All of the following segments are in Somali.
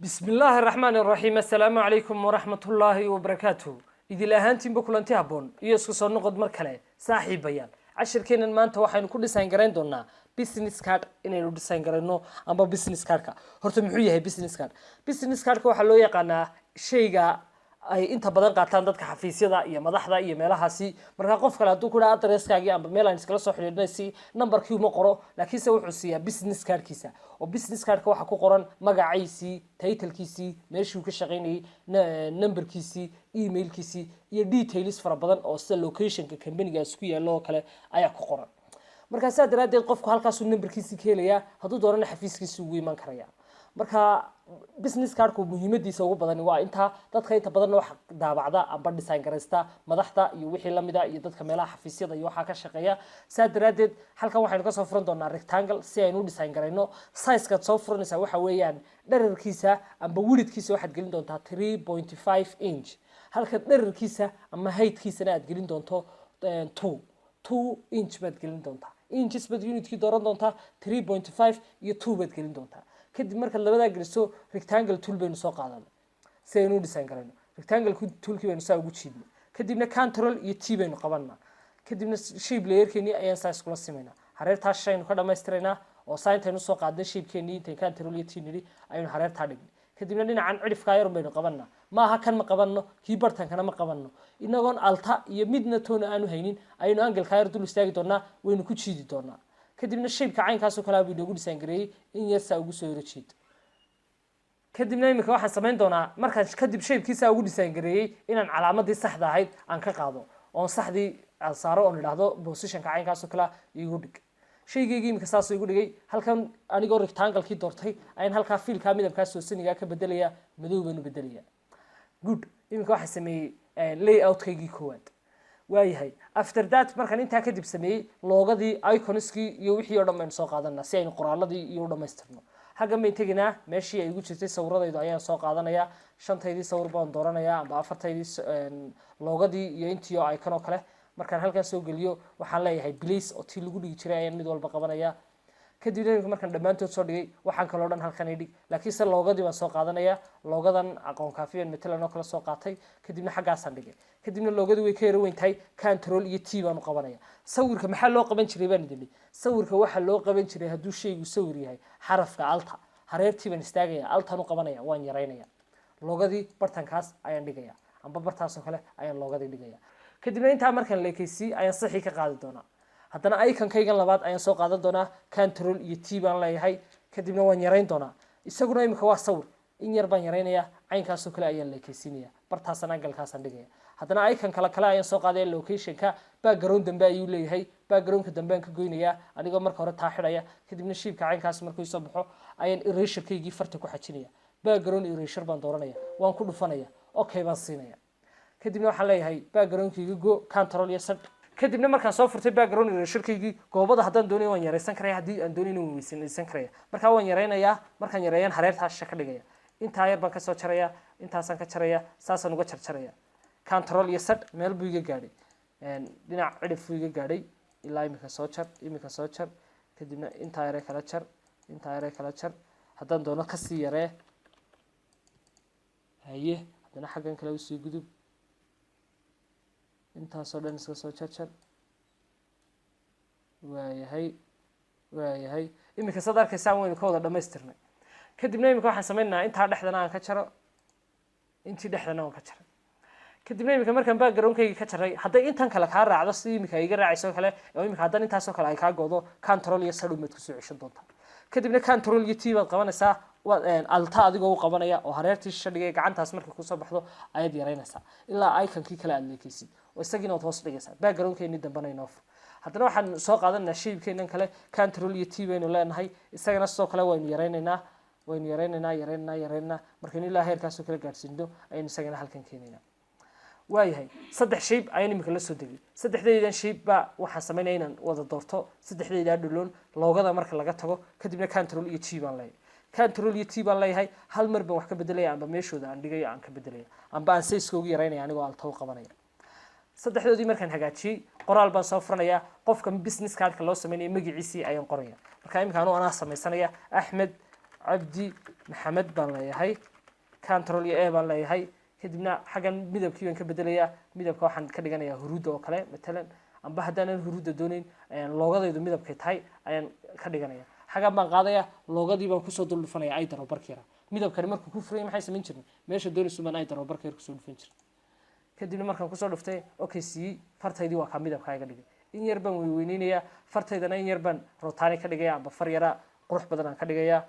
Bismi illaahi araxmaan iraxiim. Assalaamu calaykum waraxmatullaahi wabarakaatu. Idil ahaantiinba kulanti habboon iyo isku soo noqod mar kale, saaxiibayaal. Cashirkeennan maanta waxaynu ku design garayn doonaa business card, inaynu design garayno amba business cardka. Horta muxuu yahay business card? Business cardka waxaa loo yaqaanaa shayga ay inta badan qaataan dadka xafiisyada iyo madaxda iyo meelahaasi. Markaa qof kale hadduu ku dhaha addresskaagii amba meel aan iskala soo xidhiidhnay si numberkii uma qoro, laakiinse wuxuu siiyaa business cardkiisa. Oo business cardka waxaa ku qoran magaciisii, titlekiisii, meeshuu ka shaqaynayay, numberkiisii, emailkiisii iyo details fara badan oo sida locationka companygaas ku yaalo oo kale ayaa ku qoran. Markaa saa daraaddeed qofku halkaasuu numberkiisii ka helayaa, hadduu doonana xafiiskiisii ugu iman karaya. Marka business cardku muhiimadiisa ugu badani waa intaa. Dadka inta badanna waxa daabacda amba design garaysta madaxda iyo wixii lamida iyo dadka meelaha xafiisyada iyo waxaa ka shaqeeya. Saa daraaddeed halkan waxaynu kasoo furan doonaa rectangle si aynu u design garayno. Sizekaad soo furanaysaa waxa weeyaan dherarkiisa amba widthkiisa waxaad gelin doontaa 3.5 inch, halka dherarkiisa ama heightkiisana aad gelin doonto 2 inch baad gelin doontaa. Inches baad unitkii dooran doontaa, 3.5 iyo 2 baad gelin doontaa. Kadib markaad labadaa geliso, rectangle tool baynu soo qaadanay si aynu u design garayno. Rectangle toolkii baynu saa ugu jiidnay, kadibna Control iyo T baynu qabanaa, kadibna shape layerkeenii ayaan saa iskula simaynaa. Hareertaa shaynu ka dhamaystiraynaa oo saa intaynu soo qaadnay shapekenii, intayn Control iyo T nidhi ayaynu hareertaa dhignay. Kadibna dhinacan cidhifkaa yarun baynu qabanaa. Maaha kan ma qabanno, kii bartankana ma qabanno. Inagoon Alta iyo midna toona aanu haynin ayaynu anglekaa yar dul istaagi doonaa, waynu ku jiidi doonaa. Kadibna shapeka caynkaasoo kalea buu inoogu design gareeyey. In yar saa ugu soo yaro jiid. Kadibna iminka waxaan samayn doonaa, markaan kadib shapekiisaa ugu design gareeyey, inaan calaamadii saxda ahayd aan ka qaado oon saxdii aan saaro oon idhaahdo positionka caynkaasoo kalea iigu dhig. Shaygaygii iminka saasuu igu dhigay. Halkan anigoo rectangle-kii doortay ayaan halkaa fillkaa midabkaa soosanigaa ka bedelaya, madow baan u bedelaya. Good. Iminka waxaan sameeyey layout-kaygii koowaad. Waayahay, after that markaan intaa kadib sameeyey, logodii, iconskii iyo wixii oo dhan baynu soo qaadanaa si aynu qoraaladii iyo u dhamaystirno. Xaggan bayn teginaa, meeshii ay igu jirtay sawiradaydu ayaan soo qaadanayaa. Shantaydii sawir baan dooranayaa amba afartaydii, logodii iyo intii oo icon oo kale. Markaan halkan soo geliyo, waxaan leeyahay place oo tii lagu dhigi jiray ayaan mid walba qabanaya. Kadibna imika markaan dhammaantood soo dhigay, waxaan kaloo dhan halkan idhig, laakiin se logodii baan soo qaadanaya. Logodan Aqoon Kaafiyan matalan oo kale soo qaatay, kadibna xaggaasaan dhigay. Kadibna logodii way ka yaro weyn tahay, Control iyo T baan u qabanaya. Sawirka maxaa loo qaban jiray baan idin? Sawirka waxaa loo qaban jiray, hadduu shaygu sawir yahay, xarafka Alta. Hareertii baan istaagaya, Altaan u qabanaya, waan yaraynaya. Logodii bartankaas ayaan dhigaya amba bartaasoo kale ayaan logodii dhigaya. Kadibna intaa markaan leekaysiy ayaan saxii ka qaadi doonaa. Haddana iconkaygan labaad ayaan soo qaadan doonaa, Control iyo T baan leeyahay, kadibna waan yarayn doonaa. Isaguna imika waa sawir, in yar baan yaraynaya, caynkaasoo kale ayaan leekaysiinaya, bartaasan anglekaasaan dhigaya. Haddana icon kale kale ayaan soo qaadaya. Locationka background dambe ayuu leeyahay, backgroundka dambe aan ka goynayaa anigoo marka hore taa xidhaya. Kadibna shapeka caynkaas markuu soo baxo ayaan eraserkaygii farta ku xajinaya, background eraser baan dooranaya, waan ku dhufanaya, okay baan siinaya. Kadibna waxaan leeyahay backgroundkayga go, Control iyo Z. Kadibna markaan soo furtay background eraserkaygii, goobada haddaan doonayo waan yaraysan karaya, haddii aan doonayna waan weysanaysan karaya. Markaa waan yaraynayaa. Markaan yareeyaan, hareertaas sha ka dhigaya. Intaa yar baan kasoo jaraya, intaasaan ka jaraya, saasaan uga jarjaraya. Control iyo Z. Meel buu iga gaadhay, dhinac cidhif buu iga gaadhay. Ilaa iminka soo jar, iminka soo jar. Kadibna intaa yaree kala jar, intaa yaree kala jar. Haddaan doono kasii yaree. Haye, haddana xaggan kale usii gudub, intaasoo dhan iska soo jarjar. Waayahay, waayahay. Iminka saad arkaysaan waynu ka wada dhamaystirnay. Kadibna iminka waxaan sameynaynaa intaa dhexdana aan ka jaro, intii dhexdana waan ka jaray. Kadibna iminka markaan backgroundkayga ka jaray, hadday intan kale kaa raacdo sidii iminka iga raacayso kale, oo iminka haddana intaasoo kale ay kaa goodo, Control iyo Z umaad kusoo ceshan doontaa. Kadibna Control iyo T baad qabanaysaa, waad Alta adigoo u qabanaya oo hareertii shisha dhigay. Gacantaas markay kusoo baxdo ayaad yaraynaysaa ilaa iconkii kale aad leekeysid oo isagiina waad hoos dhigaysaa. Backgroundkeennii dambena inoo fur. Haddana waxaan soo qaadanayna shapekeennan kale, Control iyo T baynu leenahay. Isagana sidoo kale waynu yaraynaynaa, waynu yaraynaynaa, yaraynaynaa, yaraynaynaa. Markaynu ilaa heerkaasoo kale gaadhsiino ayaynu isagana halkan keenaynaa. Waayahay, saddex shape ayaan imika la soo degay. Saddexdaydan shape baa waxaan samaynaya inaan wada doorto saddexdaydaa dhuloon, logoda marka laga tago. Kadibna Control iyo T baan leeyahay, Control iyo T baan leeyahay. Hal mar baan wax ka bedelaya amba meeshooda aan dhigayo aan ka bedelaya amba aan size ugu yaraynaya anigoo Alta u qabanaya. Saddexdoodii markaan hagaajiyey, qoraal baan soo furanayaa. Qofka business cardka loo sameynaya magaciisii ayaan qoraya. Marka imika anuu anaa samaysanaya, Axmed. Cabdi Maxamed baan leeyahay. Control iyo A baan leeyahay. Kadibna xaggan midabkii baan ka bedelayaa. Midabka waxaan ka dhiganayaa huruudda oo kale matalan, amba haddaanan huruudda doonayn, logo-daydu midabkay tahay ayaan ka dhiganaya. Xaggan baan qaadaya, logo-dii baan kusoo dul dhufanaya eyedropper-ka yara. Midabkani markuu ku furaya, maxay samayn jirnay? Meesha doonaysu baan eyedropper-ka yar kusoo dhufan jiray. Kadibna markaan kusoo dhuftay, okay siiyey, fartaydii waa kaa midabkaa iga dhigay. In yar baan weyweyneynaya fartaydana, in yar baan rotaani ka dhigaya, amba far yara qurux badan aan ka dhigaya.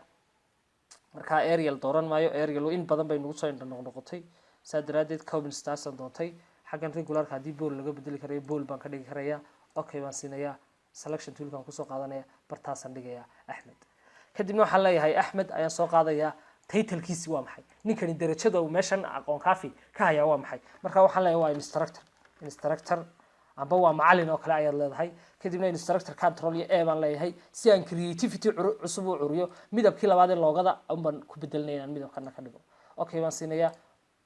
Markaa Arial dooran maayo, Arial in badan bay nagu soo indha noqnoqotay. Saa daraaddeed Coppin Stars-aan doontay. Xaggan regular-ka haddii bold laga bedeli karayo, bold baan ka dhigi karaya. Okay baan siinayaa. Selection tool-kaan kusoo qaadanaya, bartaasaan dhigayaa Axmed. Kadibna waxaan leeyahay Axmed ayaan soo qaadayaa. Title-kiisi waa maxay? Ninkani darajada uu meeshan Aqoon Kaafi ka hayaa waa maxay? Marka waxaan leeyahay waa instructor. Instructor amba waa macalin oo kale ayaad leedahay. Kadibna instructor, Control iyo A baan leeyahay, si aan creativity cusub u curiyo. Midabkii labaad ee logo-da unbaan ku bedelinaya, inaan midabkana ka dhigo. Okay baan siinayaa.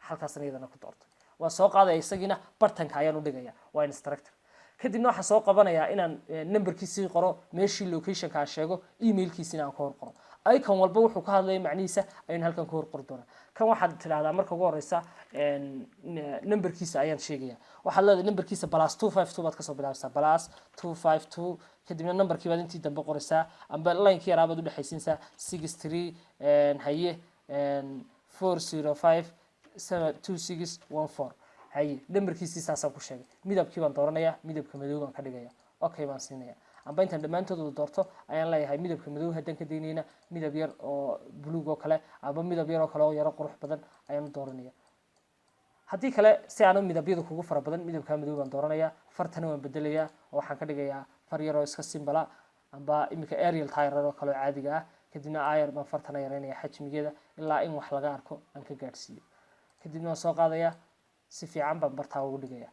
Halkaasna iyadana ku doortay. Waan soo qaadaya, isagiina bartanka ayaan u dhigaya, waa instructor. Kadibna waxaan soo qabanayaa inaan number-kiisii qoro, meeshii location-ka aan sheego, email-kiisina aan ka hor qoro. Icon walba wuxuu ka hadlaya macnihiisa ayaynu halkan ka hor qori doonaa. Kan waxaad tidhahdaa marka ugu horeysa number-kiisa ayaan sheegaya. Waxaad leedahay number-kiisa +252 baad kasoo bilaabaysaa, +252. Kadibna number-kii baad intii dambe qoraysaa, amba line-kii yaraa baad udhexaysiinaysaa, 63, haye, 405 72614. Haye, number-kiisii saasaan ku sheegay. Midabkii baan dooranaya, midabka madow baan ka dhigaya. Okay baan siinaya. Amba intaan dhammaantood wada doorto ayaan leeyahay midabka madow haddaan ka daynayna, midab yar oo buluug oo kale, amba midab yar oo kale oo yaro qurux badan ayaan u dooranaya. Haddii kale, si aanu midabyadu kugu fara badan, midabkaa madow baan dooranaya. Fartana waan bedelayaa oo waxaan ka dhigayaa far yar oo iska simple-a, amba iminka Arial tyrer oo kale oo caadiga ah. Kadibna ayar baan fartana yareynaya xajmigeeda ilaa in wax laga arko aan ka gaadhsiiyo. Kadibna waan soo qaadaya, si fiican baan bartaa ugu dhigaya.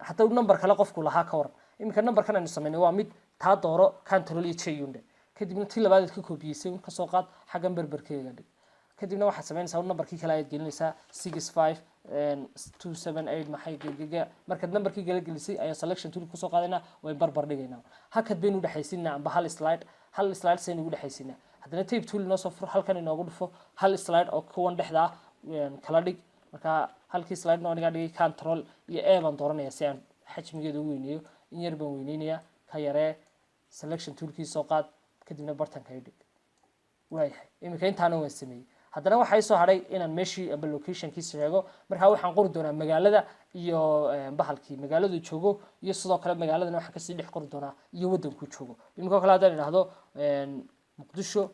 Hadduu number kale qofku lahaa ka waran? Iminka number-kan aynu sameynay waa mid taa. Dooro, Control iyo J unde. Kadibna tii labaadeed ka kobiyeysay un kasoo qaad, xaggan berberkeega dhig. Kadibna waxaad samaynaysaa number-kii kale ayaad gelinaysaa, 65278 maxay gegega. Markaad number-kii kala gelisay ayaa selection tool kusoo qaadaynaa, wayn barbar dhigaynaa. Hakad baynu udhexaysiinaa, amba hal slide, hal slide saynu ugu dhexaysiinaa. Haddana type tool inoo soo furo, halkan inoogu dhufo, hal slide oo kuwan dhexda ah kala dhig. Marka halkii slide noo dhigaa dhigay. Control iyo A baan dooranaya si aan xajmigeeda u weyneeyo. In yar baan weyneynayaa, ka yaree. Selection tool-kii soo qaad, kadibna bartanka i dhig. Waayahay, iminka intaana waan sameeyey. Haddana waxaa isoo hadhay inaan meeshii amba location-kii sheego. Markaa waxaan qori doonaa magaalada iyo bahalkii magaaladu joogo, iyo sidoo kale magaaladana waxaan kasii dhex qori doonaa iyo waddankuu joogo. Iminka oo kale haddaan idhaahdo Muqdisho,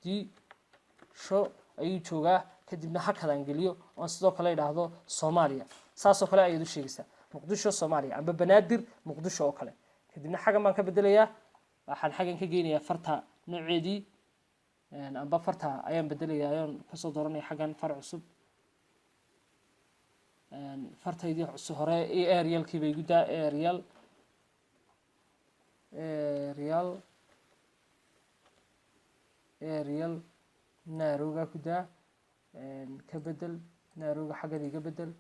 Muqdisho ayuu joogaa. Kadibna hakadaan geliyo oon sidoo kale idhaahdo Soomaaliya. Saasoo kale ayaad u sheegaysaa, Muqdisho, Soomaaliya, amba Banaadir, Muqdisho oo kale. Kadibna xaggan baan ka bedelayaa, waxaan xaggan ka geynayaa farta nooceedii, amba farta ayaan bedelayaa, ayaan kasoo dooranaya xaggan far cusub. Fartaydii cusub hore Arial-kii bay guddaa. Arial, Arial, Arial Narrow-ga ku daa. Ka bedel Narrow-ga, xaggan iga bedel,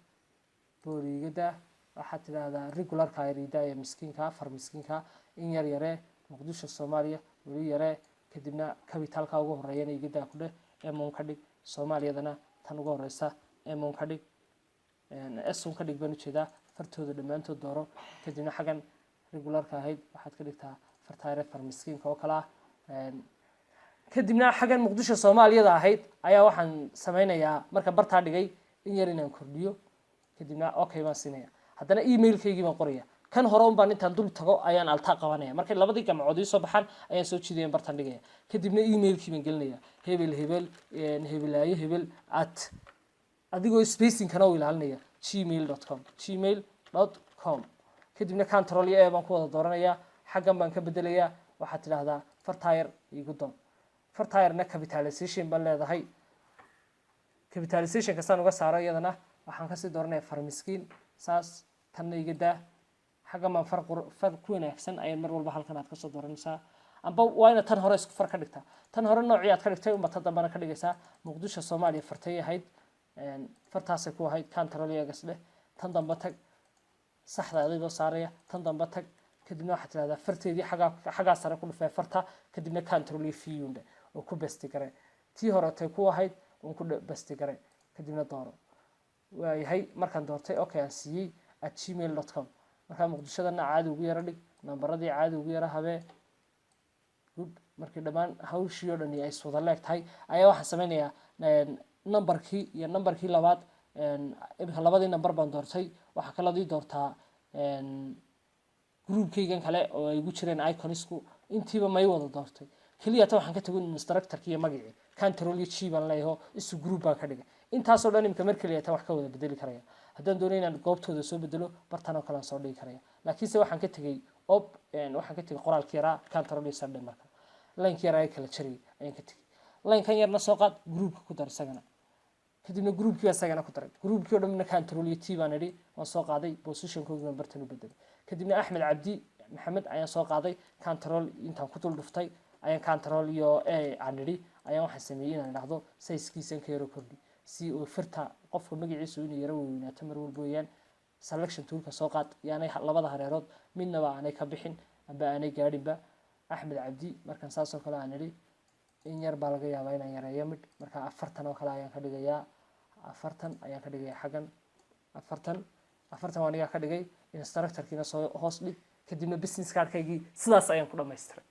bold iga daa. Waxaad tidhaahdaa regular-ka yarida ee miskiinka, far miskiinka in yar yaree. Muqdisho, Soomaaliya weli yaree. Kadibna capital-ka ugu horeeyana iga daa ku dheh, M ka dhig. Soomaaliyadana tan ugu horeysa M ka dhig, S un ka dhig baan ujeedaa. Fartooda dhammaantood dooro. Kadibna xaggan regular-ka ahayd waxaad ka dhigtaa fartaare far miskiinka oo kale ah. Kadibna xaggan Muqdisho, Soomaaliyada ahayd ayaa waxaan sameynayaa, marka bartaa dhigay, in yar inaan kordhiyo. Kadibna okay baan siinaya. Haddana email-kaygii baan qoraya. Kan hore un baan intaan dul tago ayaan Alt-a qabanaya. Markay labadii gamcood ii soo baxaan ayaan soo jiidaya, bartaan dhigaya. Kadibna email-kii baan gelinaya, hebel hebel hebelaayo hebel at, adigoo spacing-kana u ilaalinaya, gmail.com, gmail.com. Kadibna Control iyo A baan ku wada dooranayaa, xaggan baan ka bedelayaa. Waxaad tidhaahdaa fartaayar igu doon. Fartaayarna capitalization baan leedahay. Capitalization kastaan uga saaro, iyadana waxaan kasii dooranaya far miskiin. Saas tanna iga daa. Xaggan baan far ku wanaagsan ayaan mar walba halkan aad kasoo dooranaysaa, amba waa inaad tan hore isku far ka dhigtaa. Tan hore noocii aad ka dhigtay unba tan dambena ka dhigaysaa. Muqdisho, Soomaaliya fartay ahayd, fartaasay ku ahayd. Control iyo X dheh. Tan dambe tag, saxda adigoo saaraya. Tan dambe tag. Kadibna waxaad tidhahdaa farteedii xaggaa sare ku dhufee farta. Kadibna Control iyo V unde. oo ku paste gare. Tii horetay ku ahayd uun ku paste gare, kadibna dooro. Waayahay, markaan doortay, okay aan siiyey, @gmail.com. Markaa Muqdishadana caadi ugu yaro dhig, nambaradii caadi ugu yaro habee. Good. Markii dhammaan hawshii oo dhani ay iswada leeg tahay ayaa waxaan sameynayaa numberkii iyo numberkii labaad. Imika labadii number baan doortay. Waxaa kaloo ii doortaa groupkaygan kale oo ay ugu jireen iconisku. Intiiba may wada doortay, keliya ta waxaan ka tegin instructorki iyo magacii. Control iyo G baan leeyaho, isu group baan ka dhigay. Intaasoo dhan imika mar keliya ta wax ka wada bedeli karaya. Haddaan doonayo inaan goobtooda soo bedelo, bartan oo kale aan soo dhigi karaya. Laakiinse waxaan ka tegey ob waxaan ka tegey qoraalkii yaraa. Control iyo sardhe, marka linekii yaraa ee kala jarayay ayaan ka tegey. Linekan yarna soo qaad, groupka ku dar isagana. Kadibna groupkii baa isagana ku daray. Groupkii oo dhanna Control iyo T baan idhi, waan soo qaaday, positionkoogii baan bartan u bedelay. Kadibna Axmed Cabdi Maxamed ayaan soo qaaday, Control intaan ku dul dhuftay ayaan Control iyo A aan idhi, ayaan waxaan sameeyey inaan idhaahdo sizekiisan ka yaro kordhi, si uu firta qofka magaciisu inuu yaro weynaato mar walba weeyaan. Selection toolka soo qaad, yaanay labada hareerood midnaba aanay ka bixin amba aanay gaadhinba. Axmed Cabdi markaan saas oo kale aan idhi, in yar baa laga yaabaa inaan yareeyo midh. Marka 40 oo kale ayaan ka dhigayaa, 40 ayaan ka dhigayaa xaggan, 40, 40 waa anigaa ka dhigay. Instructorkiina soo hoos dhig. Kadibna business cardkaygii sidaas ayaan ku dhamaystiray.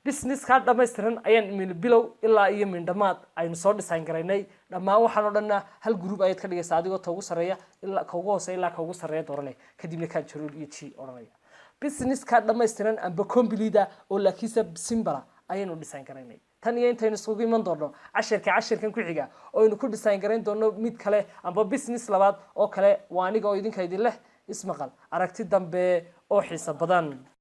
Business card dhamaystiran ayaan min bilow ilaa iyo min dhammaad aynu soo design garaynay. Dhammaan waxaan oo dhanna hal group ayaad ka dhigaysaa, adigoo ta ugu sarreeya ilaa ka ugu hooseeya ilaa ka ugu sarreeya dooranaya, kadibna Control iyo G odhanaya. Business card dhamaystiran amba complete oo laakiinse simple ayaynu design garaynay. Tan iyo intaynu isugu iman doonno cashirka cashirkan ku xiga oo aynu ku design garayn doono mid kale amba business labaad oo kale, waa aniga oo idinka idin leh ismaqal aragti dambe oo xiiso badan.